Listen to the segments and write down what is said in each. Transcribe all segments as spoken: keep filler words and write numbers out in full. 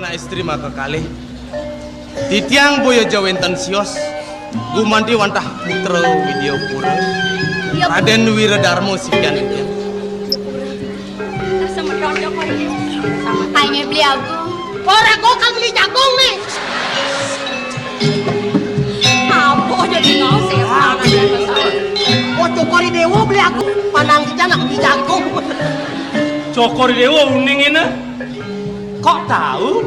Nah, istri maka kalih. Titiang boya ja wénten sios gumanti wantah putra Widyapura. Iya, Bu. Radén Wiradarma sikian titiang. Semeton Cokor ini. Ayo, Beli Agung. Ora kok kan beli jagung nih. Apa jadi ngau sih? Oh, Cokor Dewa beli aku. Panang kita nak beli jagung. Cokor Dewa uning ini. Kok tahu?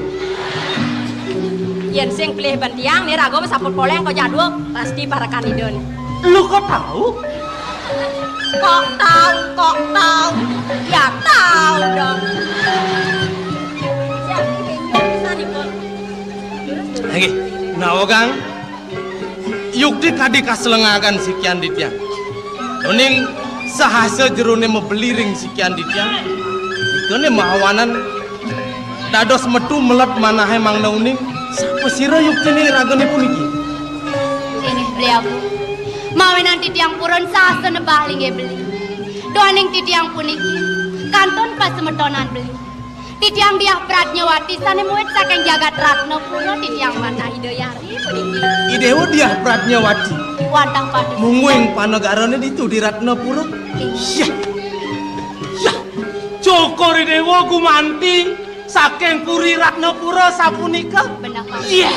Yén sing pilih bén tiang, né raga mah saput poléng kok jadul, pasti parekan Ida né. Lu kok tahu? Kok tahu, kok tahu? Ya tahu dong. Lagi, nawa, Kang? Yukti kadi kaslengagan sikian titiang. Uning sahasa jeroné mabeli ring sikian titiang. Ikané mawanan dados metu melet manahé mangda uning. Sapasira yuktiné ragané puniki? Inggih, Beli Agung. Mawinan titiang purun sahasa nebah linggih beli. Duaning titiang puniki kantun pasemetonan beli. Titiang Diah Pradnyawati sané muit saking jagat Ratnapura, titiang manah Ida Yari puniki. I Déwa Diah Pradnyawati. Wantah pati. Mungguing panegarané ditu di Ratnapura. Inggih. Yah. Yah. Cokor I Déwa gumanti saking puri Ratnapura sapunika. Beneh, Pak. Iya.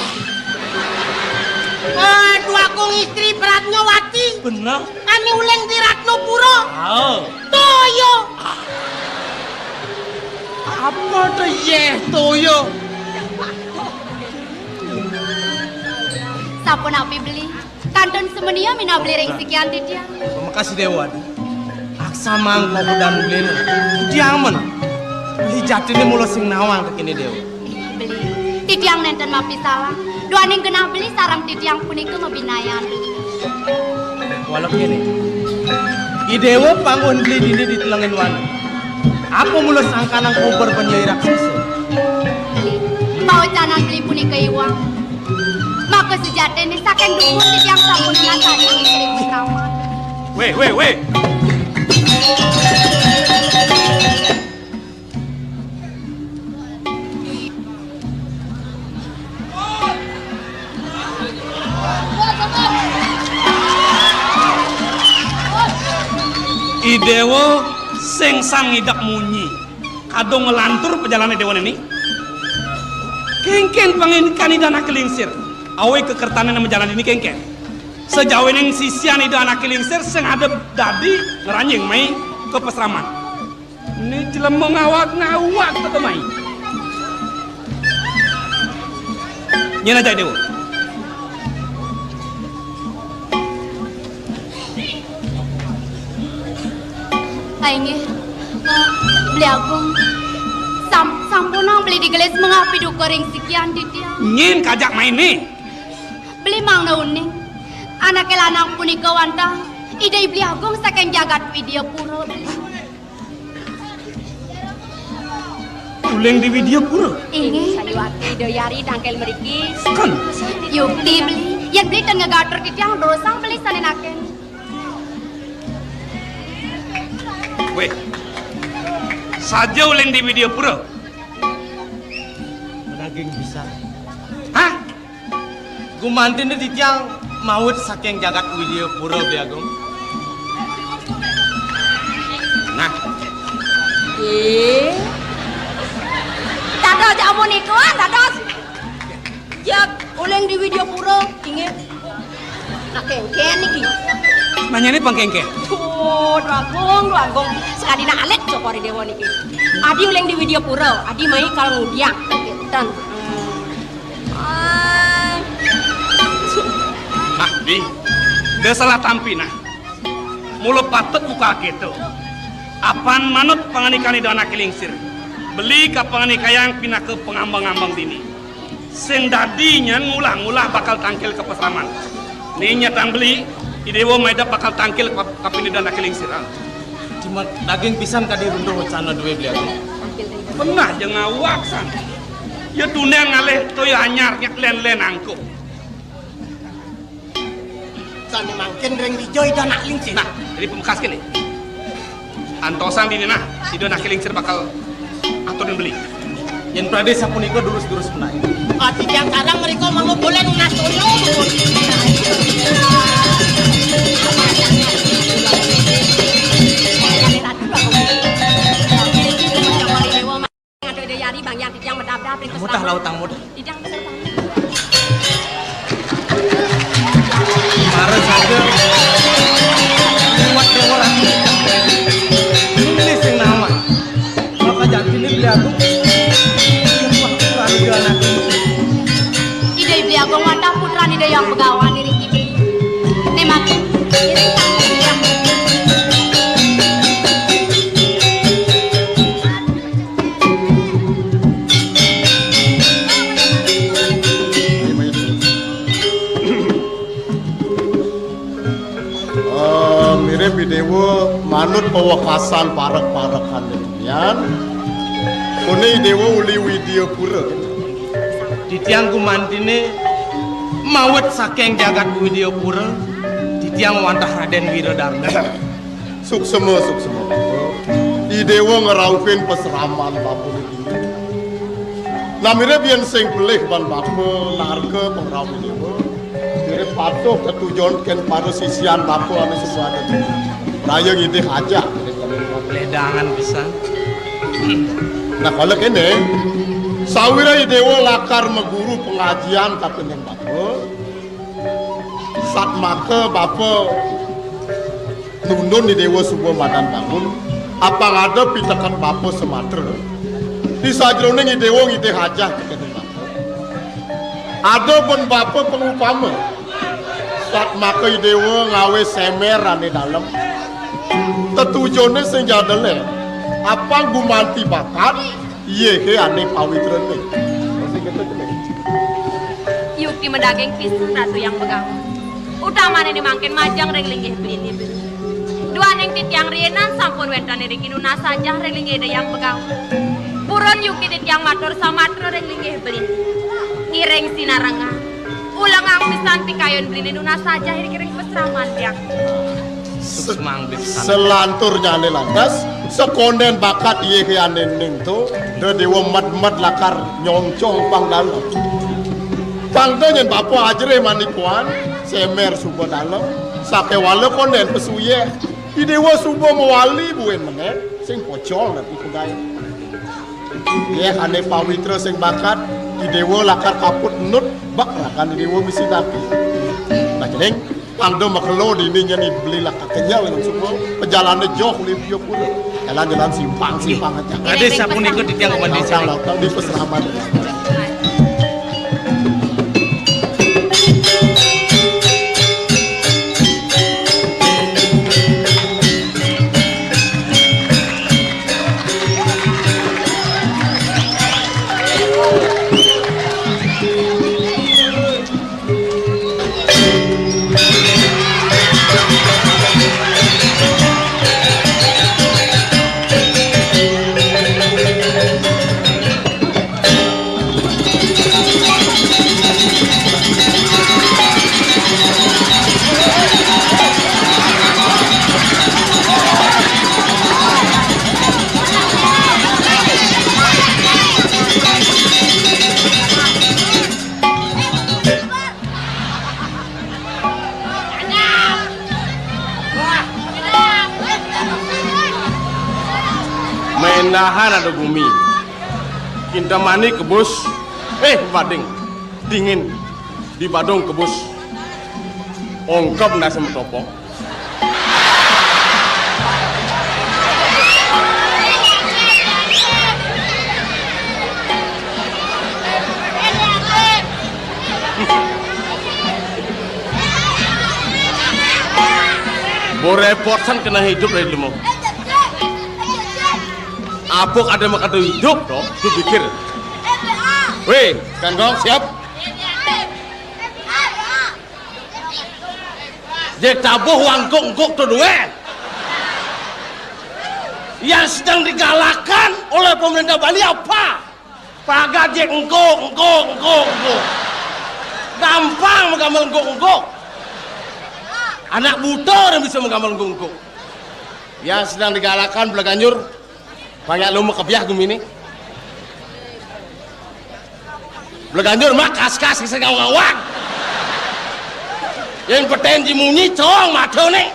Eh, Dwagung istri Pradnyawati. Beneh. Ané uling di Ratnapura. Oh. Toya. Apa to yéh toya? Sapunapi beli? Kantun semeton minab beli ring sikian titiang. Pamekas Déwa, Adi. Aksamang pabedan beliné. Diamen. Beli jatiné mula sing nawang kéné Déwa. Beli, titiang nénten mapisalah. Duaning genah beli sareng titiang punika mabinayan. Walau kéné, I Déwa pangguh beli dini di telengin wana. Apa mula sangkaning kober bén Nyai Raksasa? Beli, pawecanan beli punika iwang. Maka sejatiné saking dumun titiang sampun ngrasayang istri putraman. Wéh, wéh, wéh. I Déwa sing sang ngidak munyi. Kadung nglantur pajalané Déwa niki. Kénkén pangandikané Ida Anaké Lingsir. Awé kakertané majalan dini kénkén. Sajawining sisian Ida Anaké Lingsir sing ada dadi ngranjing mai ka pasraman. Né jelema ngawag-ngawag teka mai. Nyén aja, Déwa. Inggih. Beli Agung. Sam-, sampunang beli digelis mengapi duka ring sikian titiang. Nyén kajak mainé. Beli mangda uning. Anaké lanang punika wantah Ida Beli Agung saking jagat Widyapura. Uling di Widyapura. Inggih. Sayuwakti Ida Yari tangkil mriki. Kan. Yukti beli. Yén beli ten ngagatur titiang dosa beli sané naken. Wéh. Saja uling di Widyapura. Daging bisa. Hah? Gumantiné titiang maut saking jagat Widyapura, Bli Agung. Nah. Eh. Dados jamu niku, dados. Jeg uling di Widyapura, inggih. Nah, kénkén niki. Nanyané pang kénkén. Tuh, Dwagung, Dwagung. Sakadina alit Cokor I Déwa niki. Adi uling di Widyapura, adi mai kal ngudiang. Kénten. Ay. Nah, Di. Da salah tampi, nah. Mula patut buka kéto. Apan manut pangandikané Ida Anaké Lingsir. Beli kapangandikayang pinaka pangambang-ambang dini. Sing dadi nyén ngulah-ngulah bakal tangkil ka pasraman. Né nyatang beli, I Déwa maida bakal tangkil ka, ka pinih Ida Anaké Lingsir. Cuma daging pisan kadi runtuh wacana duwé, Bli Agung. Penah ja ngawag san. Ya tundéng ngalih toya anyar nyak lén-lén angkuh. Sané mangkin ring dija Ida Anaké Lingsir. Nah, dadi pamekas kéné. Antosan dini nah, Ida Anaké Lingsir bakal aturin beli. Yén pradé sapunika durus-durus menawi. Ati tiang sareng mriko mangga boleh nunas toya. Ada yari bang yang titiang medap-dap ring. Mutah lautang mudah. Titiang peserta. Mara saja liwat dewa lagi. Ini sing nama. Maka jantiné Beli Agung. Wah, raja anak. Ida Beli Agung wantah putran Ida Hyang Begawan ring Kibli. Né mangkin, ring kami Ida Hyang Begawan. Eh, mirip I Déwa manut pawekasan parek-parekan demikian. Koné I Déwa uli Widyapura. Titiang gumantiné mawit saking jagat Widyapura, titiang wantah Radén Wiradarma. Suksema, suksema, Bapa. I Déwa ngrauhin pasraman Bapa niki. Nah, mirip yén sing pelih ban Bapa narka pangrauh I Déwa. Mirip patuh tetujon kén para sisian Bapa ané suba ada. Raya ngidih ajah. Ledangan pisan. Nah, kala kéné, sawira I Déwa lakar maguru pangajian ka kéné Bapa. Satmaka Bapa nundun I Déwa suba madan bangun, apang ada piteket Bapa samatra. Di sajroning I Déwa ngidih ajah piteket Bapa. Ada ban Bapa pangupama. Satmaka I Déwa ngawé semer ané dalem. Tetujoné sing jadélé, apang gumanti bakat, Yéhé ané pawitrané. Yukti madaging pisan Ratu Hyang Begawan. Utamané né mangkin majeng ring linggih beliné beli. Duaning titiang riinan sampun wénten iriki nunas ajah ring linggih Ida Hyang Begawan. Purun yukti titiang matur samatra ring linggih beliné. Ngiring sinarengan. Ulengang pisan pikayun beliné nunas ajah iriki ring pasraman tiang. Suksmang beli pisan. Selanturnyané lantas, sakondén bakat yéhé ané ento, Déwa med-med lakar nyongcong pang dalem. Pang da nyén Bapa ajrih manipuan, semer suba dalem, sakéwala kondén pasuyéh. I Déwa suba mawali buin menék, sing pocol napi pegayé. Yéh ané pawitra sing bakat, I Déwa lakar kaput nut, bak rakan I Déwa misi napi. Nah, cening, pang da makelo dini nyén beli lakar kenyel ngan suba, pajalané joh uli Widyapura. Jalan-jalan simpang, simpang aja. Adé sapunika titiang mandi. Lautang, lautang, di pasraman. Maendahan ada gumi. Kintamani kebus. Eh, bading. Dingin. Di Badung kebus. Ongkep nasi metopong. Bo repot san kena hidup dari dulu. Apuk ada makado hidup, toh? Hidup pikir. Weh, kan kau siap? Dia tabuh wangkuk-ngkuk tu duit. Yang sedang digalakkan oleh pemerintah Bali apa? Pagat jek engkuk, engkuk, engkuk, engkuk. Gampang menggambar engkuk, engkuk. Anak buta yang bisa menggambar engkuk, engkuk. Yang sedang digalakkan belaganjur. Banyak lu makebiah gumi ni. Bleganjur mah kas-kas sing ngawak-ngawak. Yén peténjé munyi, cong, madhané.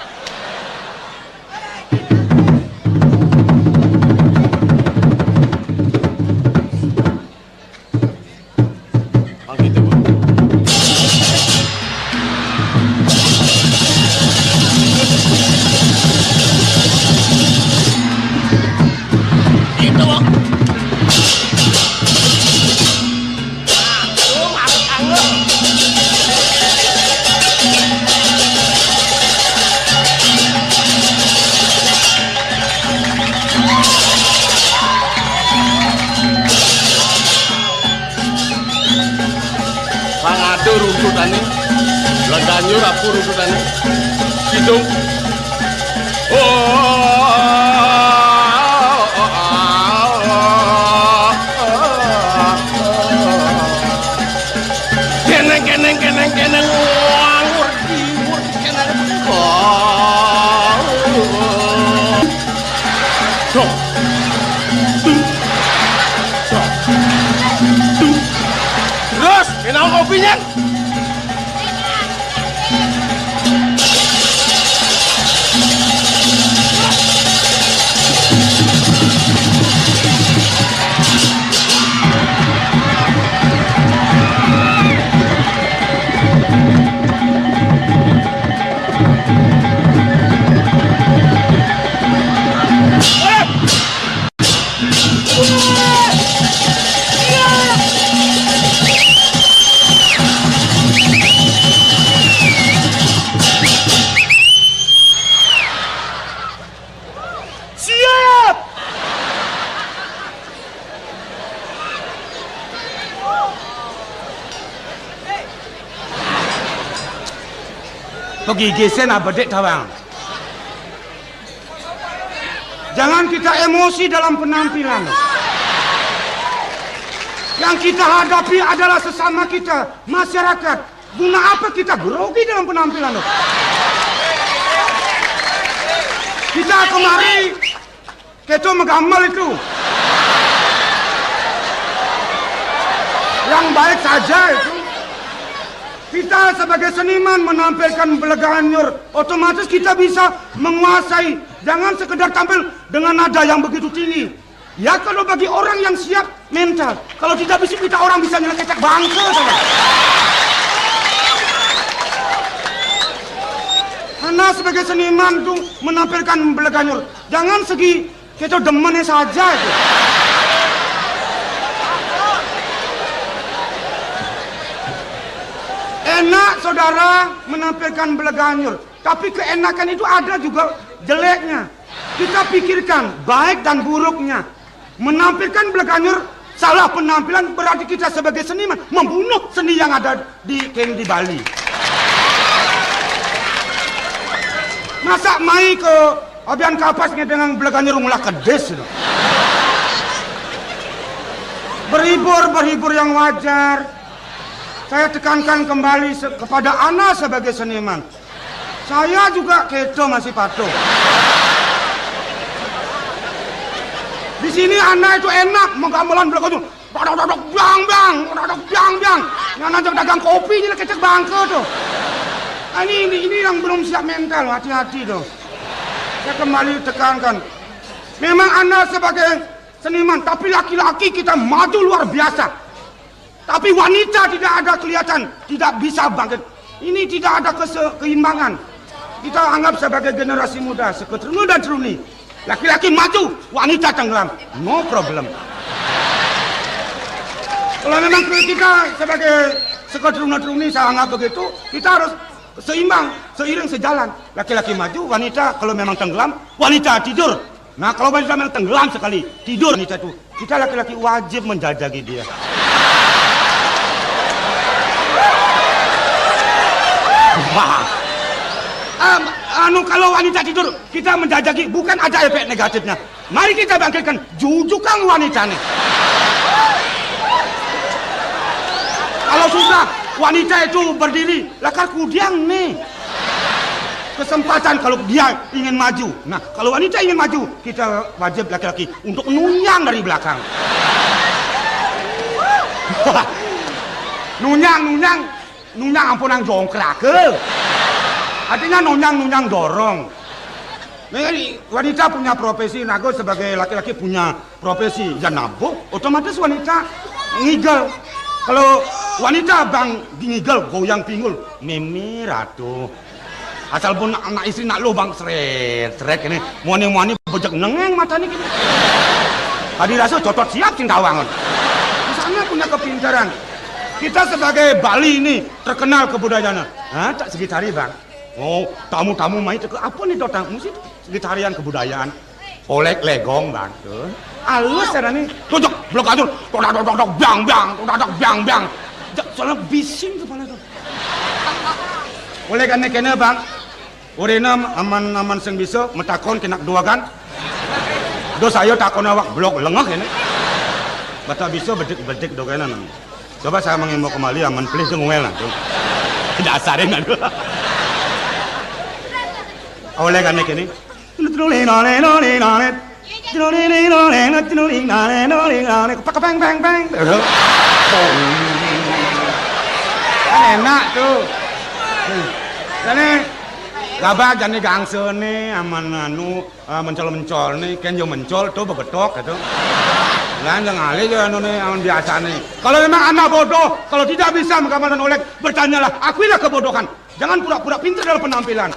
Mang gitu, Bu. Gitu, Bu. Aduh, harus anggur. Pangadu runtutané, Bleganjur apu runtutané. Kidung. Oh. Kénéng, kénéng, kénéng, kénéng. Wah, ngerti, ngerti, kénéng. Oh. Dong. Dong. Dong. Terus, kénéng kopinya. Siap! Pegigisen abedik tawang. Jangan kita emosi dalam penampilan. Yang kita hadapi adalah sesama kita, masyarakat. Guna apa kita grogi dalam penampilan, loh? Kita kemari, kita menggamel itu. Yang baik saja itu. Kita sebagai seniman menampilkan Bleganjur, otomatis kita bisa menguasai. Jangan sekedar tampil dengan nada yang begitu tinggi. Ya, kalau bagi orang yang siap mental. Kalau tidak bisa, kita orang bisa nyelekecek bangke saja. Karena sebagai seniman tuh menampilkan Bleganjur. Jangan segi kita demennya saja itu. Enak saudara menampilkan Bleganjur, tapi keenakan itu ada juga jeleknya. Kita pikirkan baik dan buruknya. Menampilkan Bleganjur salah penampilan berarti kita sebagai seniman membunuh seni yang ada di keng di Bali. Masa mai ke Abian Kapas ngedengin Bleganjur ngulah kedis itu. Berhibur, berhibur yang wajar. Saya tekankan kembali se-, kepada ana sebagai seniman. Saya juga keto masih patuh. Di sini ana itu enak, menggamelan Bleganjur. Dok, dok, dok, dok, blang, blang, dok, dok, dok, blang, blang. Yang nanti dagang kopi ini kecek bangke tuh. Ah, ini, ini, ini yang belum siap mental, hati-hati tuh. Saya kembali tekankan. Memang ana sebagai seniman, tapi laki-laki kita maju luar biasa. Tapi wanita tidak ada kelihatan, tidak bisa bangkit. Ini tidak ada kese-, keimbangan. Kita anggap sebagai generasi muda, seketrunu dan truni. Laki-laki maju, wanita tenggelam. No problem. Kalau memang kita sebagai seketrunu truni, saya anggap begitu, kita harus seimbang, seiring, sejalan. Laki-laki maju, wanita kalau memang tenggelam, wanita tidur. Nah, kalau wanita memang tenggelam sekali, tidur wanita itu, kita laki-laki wajib menjajaki dia. Wah. Em, anu, kalau wanita tidur, kita menjajaki, bukan ada efek negatifnya. Mari kita bangkitkan jujukan wanita nih. Kalau sudah wanita itu berdiri, lakar kudiang nih. Kesempatan kalau dia ingin maju. Nah, kalau wanita ingin maju, kita wajib laki-laki untuk nunjang dari belakang. Nunyang, nunyang, nunyang ampunang jongkrak. Artinya nunyang, nunyang dorong. Nah, wanita punya profesi, nago sebagai laki-laki punya profesi. Ya nabuh, otomatis wanita ngigel. Kalau wanita bang ngigel, goyang pinggul, mimi ratu. Asal pun anak istri nak lubang seret, seret kene. Muani-muani bejek nengeng matanya kene. Tadi rasa cocot siap sing tawang. Di sana punya kepintaran. Kita sebagai Bali ini terkenal kebudayaannya. Hah, tak segi tari, Bang. Oh, tamu-tamu mai teke apa nih, Dotang? Mesti segi tarian kebudayaan. Olek legong, Bang. Tuh. Alus cara nih. Tuh, jok, blok atur. Todak, todak, todak, bang, bang. Todak, todak, bang, bang. Jak, soalnya bising kepala tuh. Oleh karena kena, Bang. Urina aman-aman sing bisa metakon kenak dua kan. Do saya takon awak blok lengah ini. Bata bisa bedik-bedik do kena nang. Coba saya mengimbau kembali aman pelih deng wel nang. Dasarin aduh. Oleh karena kene. Kan enak tuh. Kan enak tuh. Jane gabah jane gangsene aman anu, eh, mencol-mencol nih, kan yo mencol tuh begetok gitu. Lan yang alih yo anu nih, aman biasa nih. Kalau memang anak bodoh, kalau tidak bisa menggambarkan oleh, bertanyalah, akuilah kebodohan. Jangan pura-pura pintar dalam penampilan.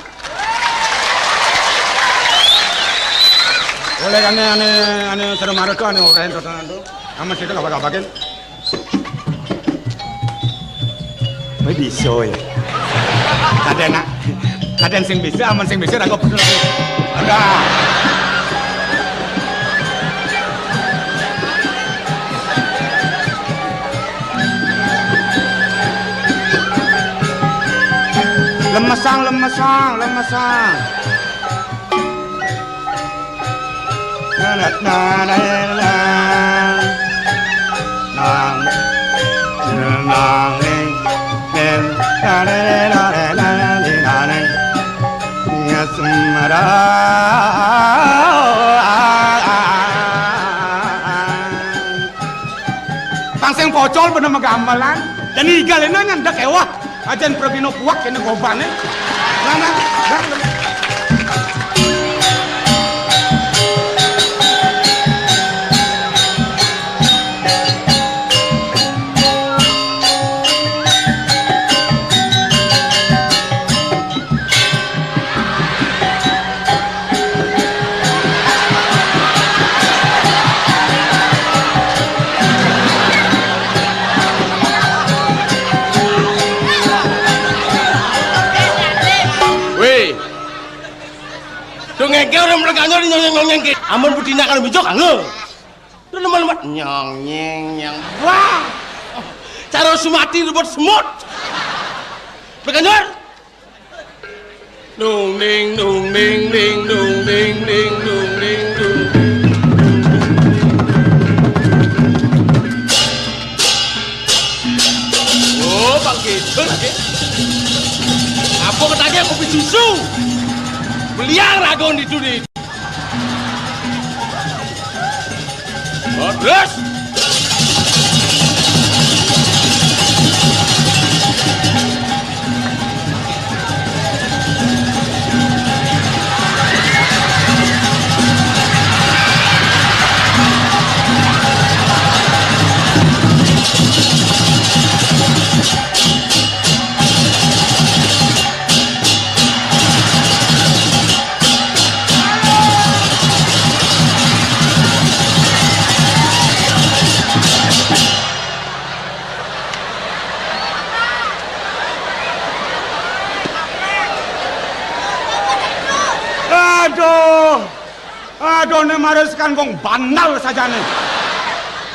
Oleh ane ane ane seru marut tuh ane orang tontonan tuh. Sama sih itu gak bakal. Wih, bisa ya. Kadang nak, kadang sing bisa, aman sing bisa, aku betul. Ada. Lemesang, lemesang, lemesang. Pang sing pocol bener megamelan. Dan igalena nyandek ewah. Ajen pragina puak kene gobane. Nah, nah, nah. Weh. Tuh ngengke orang mereka nyori nyonyeng-nyonyeng ke. Amun betina kalau bijak, angel. Lu lemat-lemat. Nyong, nyeng, nyong. Wah. Cara sumati rebut semut. Bekanjur. Nung ning, nung ning, ning, nung ning, ning, nung ning, nung. Oh, bang gitu lagi. Apa ketanya kopi susu? Beliang ragon itu di. Terus. Aduh. Aduh, ne mare sekanggong bandal sajane.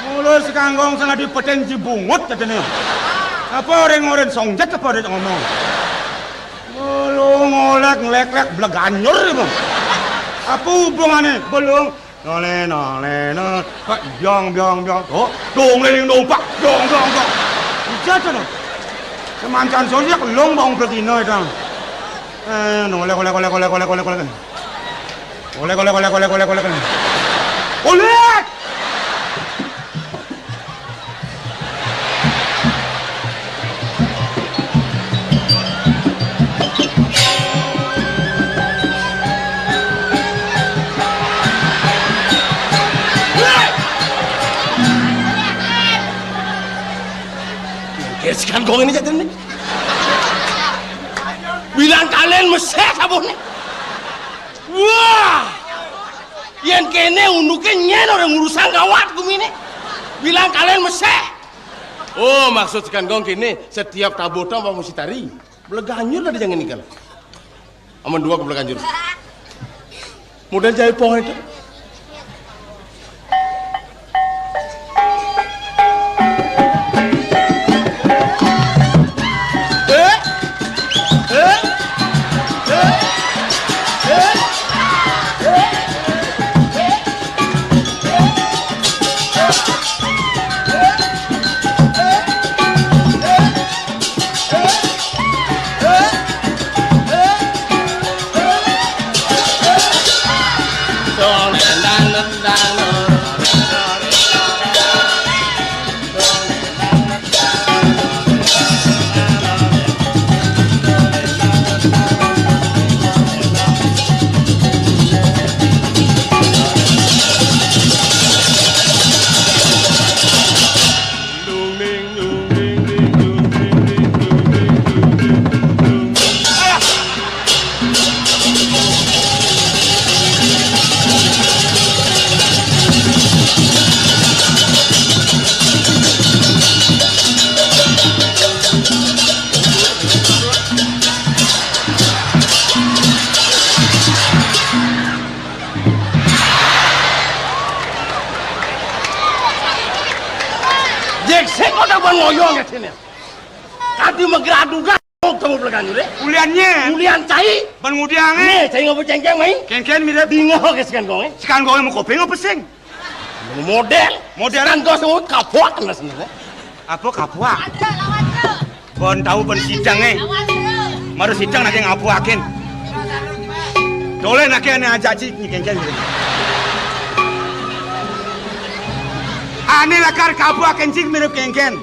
Mulu sekanggong sana dipeten jibungut katene. Apa orang-orang songjet apa orang ngomong? Mulu ngolek ngleklek bleganjur ibu. Apa hubungane? Belum. Nole, nole, nole. Pak, biang, biang, biang. Oh, dong, leling, dong, pak. Dong, dong, dong. Ija to, no. Semancan sosiak long bang pregino itu. Eh, nole, kole, kole, kole, kole, kole. Oleh, oleh, oleh, oleh, oleh, oleh, oleh. Oleh! Gesekan gong né jatuh né. Bilang kalen meseh sabuh né. Wah. Yén kéné unduké nyén orang urusan gawat guminé. Bilang kalen meseh. Oh, maksud sekan gong kéné, setiap tabuh tong apa mesti tari. Beleganjur lah dijangin ikan. Amun dua kebelakang jurus. Modal jaipong itu. Eh? Eh? Eh? Eh? Jék sék otak ban ngoyong ya sini. Kadi magradugan. Oh, kamu belakangan deh. Uliannya. Ulian cai. Ban ngudiang, eh. Nih, cai ngapa cengkeng, mai? Kénkén mirip. Bingah ke sekan gong, eh. Sekan gong mau kopéng apa sing? Modél. Modél. Sekan gong semua kapok kena sini, eh. Apa kapok? Ban tahu ban sidang, eh. Mara sidang nak ngapuakin. Dolé nak ané ajak cik ni kénkén. Ané lakar kapuakin cik mirip kénkén.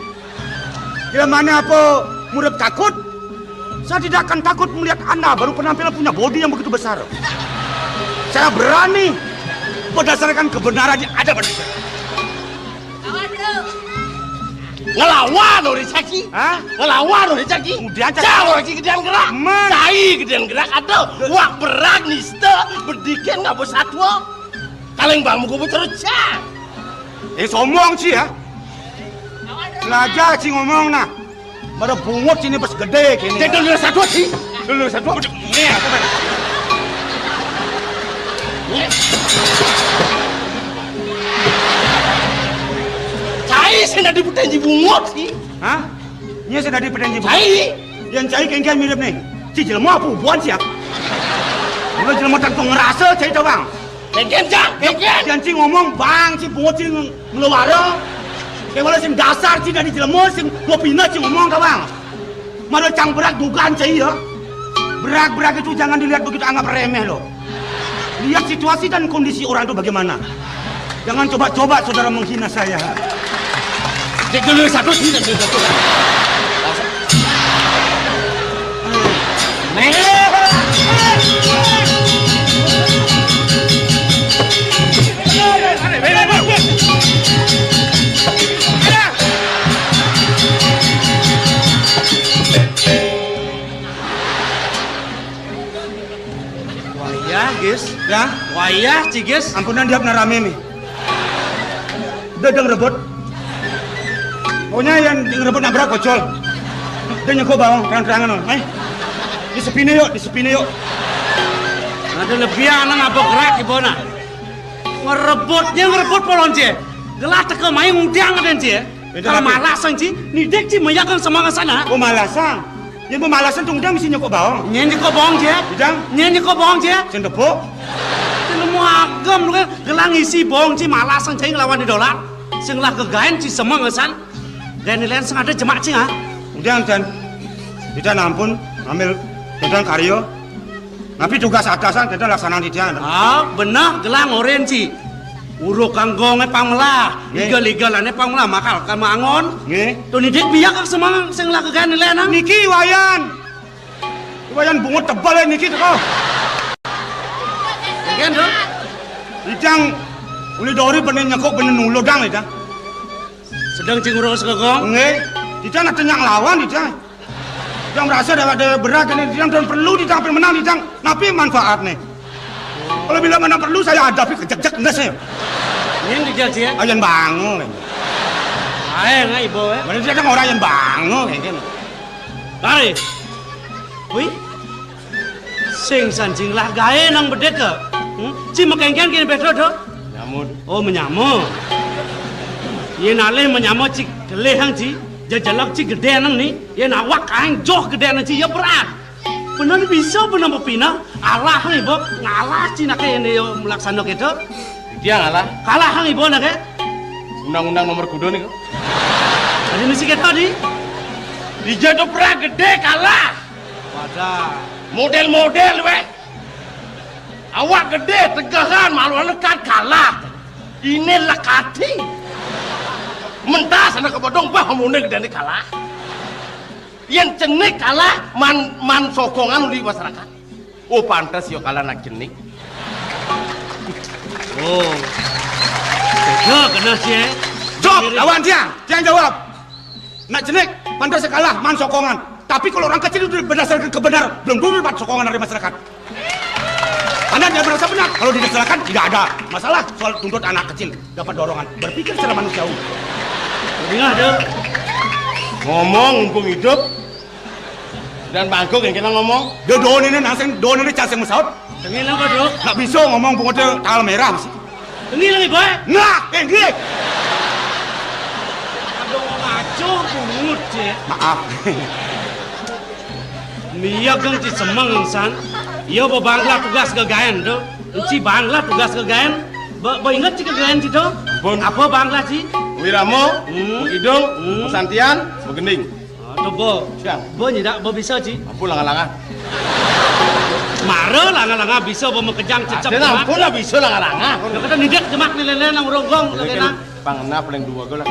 Jelemané apa murip takut? Saya tidak akan takut melihat Anda, baru penampilan punya bodi yang begitu besar. Saya berani berdasarkan kebenaran yang ada pada saya. Ngelawan orang caki. Hah? Ngelawan orang caki. Kemudian caki. Cang orang caki gedean gerak. Man. Cai gedean gerak. Aduh, wak berak nista, bedikin nggak bersatu. Kaleng bang muka terus cang. Eh, sombong ci ya. Sengaja ci ngomong nah. Mara bungut sini pas gedé kéné. Cék dulu satu ci. Dulu satu. Nih, apa kan? Cai sing dadi petenji bungut ci. Hah? Nyé sing dadi petenji bungut. Cai. Yén cai kénkén mirip nih. Ci jelema apa ubuan ci ya? Mula jelema tanpa ngerasa cai to, Bang. Kénkén, Cang, kénkén. Janji ngomong, Bang, ci bungut ci ng-, ngeluara. Kéwala sing dasar ci dadi jelema sing dua pina ci ngomong to, Bang. Mara cang berak dugaan cai ya. Berak-berak itu jangan dilihat begitu anggap remeh loh. Lihat situasi dan kondisi orang itu bagaimana. Jangan coba-coba saudara menghina saya. Cék dulu satu sini, cék dulu satu. Wayah, Gis. Ya? Wayah, Ci Gis. Ampunan diap narame mi. Udah, udah ngerebut. Pokoknya yang ngerebut nabrak pocol. Udah nyengkok bawang, terang-terangan, loh. Mai. Disepine yuk, disepine yuk. Ada lebih anak apa gerak di bona. Ngerebutnya ngerebut polon, Ci. Gelah teka mai ngudang den, Ci. Kalau malasan, Ci, nidik, Ci, mayakan semangat sana. Oh, malasan. Yén pemalasan tungdang mesti nyekok bawang. Nyén nyekok bawang, Ci. Bidang. Nyén nyekok bawang, Ci. Sing tepuk. Ci, lu mau agem lu kan gelang isi bawang, Ci, malasan, Ci, ngelawan di dolar. Sing lah kegaen, Ci, semeng ngesan. Gaen lain sing ada jemak, Ci, ah. Udah, dan kita nampun ngambil tentang karya. Tapi tugas atasan kita laksanakan titian. Ah, benah gelang oren, Ci. Uruk kanggongé pang melah, nggih. Igel-igelane pang melah, makal ka mangon. Nggih. To nidik biak semangat sing lah kegaen lé nang. Niki Wayan. Wayan bungut tebel ya niki teko. Nggih, Nduk. Idang uli dori bene nyekuk bene nuludang, Idang. Sedang cing urus kagong. Nggih. Didang nak tenyak lawan, didang. Didang merasa dewek-dewek berat, didang, didang perlu, didang, ape menang, didang. Napi manfaatne? Kalau bila mana perlu, saya hadapi kejek-jek ndas ya. Nyén dijak sih ya? Ayan bango. Ae ngai ibu ya. Mana didang orang ayan bango, kayak gini. Mari. Wih. Sing sanjing lah gaé nang bedék ké. Hmm? Ci makéngkén kéné Pétruk to? Nyamud. Oh, manyama. Yén alih manyama ci gelih hang ci. Jejelek ci gedé nang ni. Yén awak aéng joh gedé nang ci ya berat. Bener bisa bener pepineh. Alah ni bok ngalah ci naké yén ya melaksana kéto. Dia ngalah. Kalah hang ibu naké. Undang-undang nomor kuda niku. Tadi mesti kéto di. Dija to berat gedé kalah. Wadah. Model-model wéh. Awak gedé, tegehan, malu lekat kalah. Ini lekati. Mentas anak kebodong bah mune gedé kalah. Yén cenik kalah man, man sokongan uli masyarakat. Oh, pantes ya kalah nak cenik. Oh. Tega kena sih, eh. Jawab, lawan dia. Dia jawab. Nak cenik, pantas kalah, man sokongan. Tapi kalau orang kecil itu berdasarkan kebenaran, belum dulu dapat sokongan dari masyarakat. Anda tidak merasa benar, kalau dilaksanakan tidak ada masalah soal tuntut anak kecil dapat dorongan berpikir secara manusiawi. Dengar tu. Ngomong mumpung hidup dan bangkuk yang kena ngomong. Dia doon ini nang sing doon ini cacing masaut. Tengil apa tu? Nak bisa ngomong pungut tanggal merah mesti. Tengil lagi boy. Nah, tinggi. Aduh, ngaco pungut cek. Maaf. Mia geng ci semeng san. Iya ba bangla tugas gagaen tu. Ci bangla tugas gagaen. Ba, ba inget ci gagaen ci tu. Ampun. Apa bangla ci? Wirama, hmm. Kidung, hmm. Santian, Begending. Ah, tu ba. Siang. Ba nyidak ba bisa ci. Ampun langa-langa. Mara langa-langa bisa ba makejang cecep. Ampun lah bisa langa-langa. Kata nidek jemak ni lele nang ronggong lele nang. Pangena paling dua ga lah.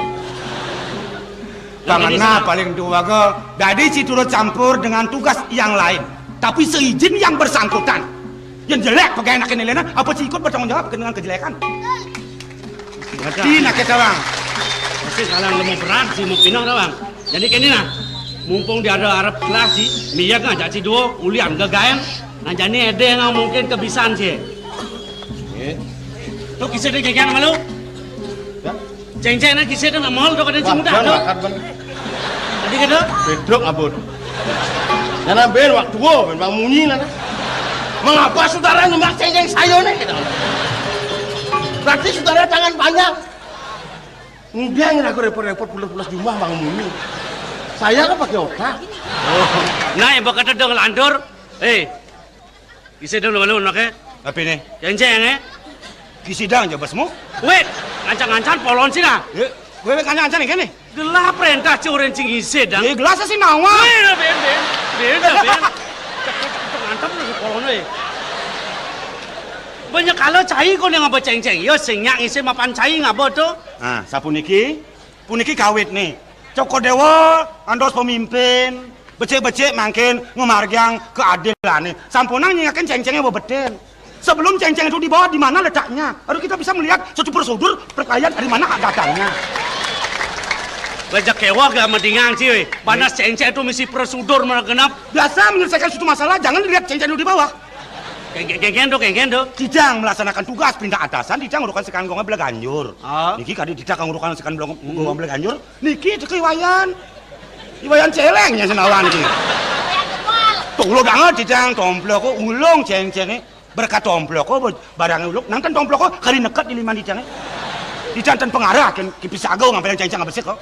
Pangena paling dua ga. Dadi ci turut campur dengan tugas yang lain. Tapi seizin yang bersangkutan. Yang jelek pegawai nak ini lena, apa ci ikut bertanggung jawab dengan kejelekan? Di nak kita bang. Pasti kalang lemu berat si mau pindah dah bang. Jadi kini nah, mumpung dia ada arep kelas si, miyak ngajak si duo, ulian gagaen. Nah jadi ada yang mungkin kebisan si. Tu kisah dia jajan malu. Ceng-ceng nak kisah tu nak mahal tu kada ci mudah tu. Tadi kada? Bedok abot. Nyana ben waktu wo ben bang munyi lah. Mengapa saudara nyemak ceng-ceng saya ni? Berarti saudara tangan panjang. Mudah ngira aku repot-repot pulas-pulas jumlah bang munyi. Saya kan pakai otak. Oh. Nah, yang bakal dong lantur. Eh, Kisidang dong malu nak eh. Apa ni? Ceng-ceng eh. Kisidang je basmu. Wait, ngancang-ngancang polon sih nah. Wait, wait, ngancang-ngancang ni kene. Gelah perintah ci orang cing isidang. Eh, gelah sih nawa. Wait, ben ben. Ben ben. Mantap lu polon weh. Banyak kala cai kau yang apa ceng-ceng. Yo sing nyak ngisi mapan cai ngapa tu? Ah, sapuniki. Puniki kawit ni. Cokor Dewa andos pemimpin, becik-becik mangkin ngemargiang keadilane. Sampunang nyingakin ceng-cenge bebeten. Sebelum ceng-ceng itu dibawa, di mana letaknya? Baru kita bisa melihat suatu prosedur perkelahian dari mana datangnya. Bajak kewak gak mendingan sih, weh. Panas ceng-ceng itu misi prosedur mana genap. Biasa menyelesaikan suatu masalah, jangan dilihat ceng-ceng itu di bawah. Kengken, kengken tu, kengken tu. Didang melaksanakan tugas pindah atasan, didang urukan sekan gonga bela ganjur. Ah. Niki kadi didang urukan sekan gonga bela ganjur. Niki teke Iwayan. Iwayan celengnya senawan ki. Tulo banget didang tomplok ko ulung ceng-cenge. Berkat tomplok ko barang ulung. Nang ten tomplok ko kari neket di liman didang. Didang ten pengarah ken kipis agau ngampeleng ceng-ceng abesik ko.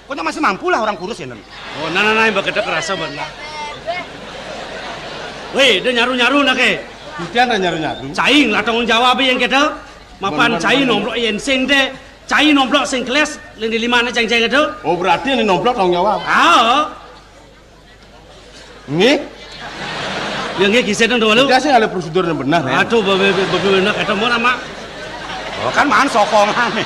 Pokoknya masih mampu lah orang kurus ya, Nen. Oh, nah, nah, nah, yang begitu kerasa benar. Weh, dia nyaru-nyaru nak eh. Hujan dah nyaru-nyaru. Cai lah tanggung jawab yang kita. Mapan cai nomplok yang sing deh. Cai nomplok sing keles, lini lima na ceng-ceng itu. Oh, berarti ini nomplok tanggung jawab. Ah. Nggih. Ya nggih, kisah dong dulu. Kita sih ada prosedur yang benar ya. Aduh, babe, babe, babe, benar kata mau nama. Oh, kan man sokongan.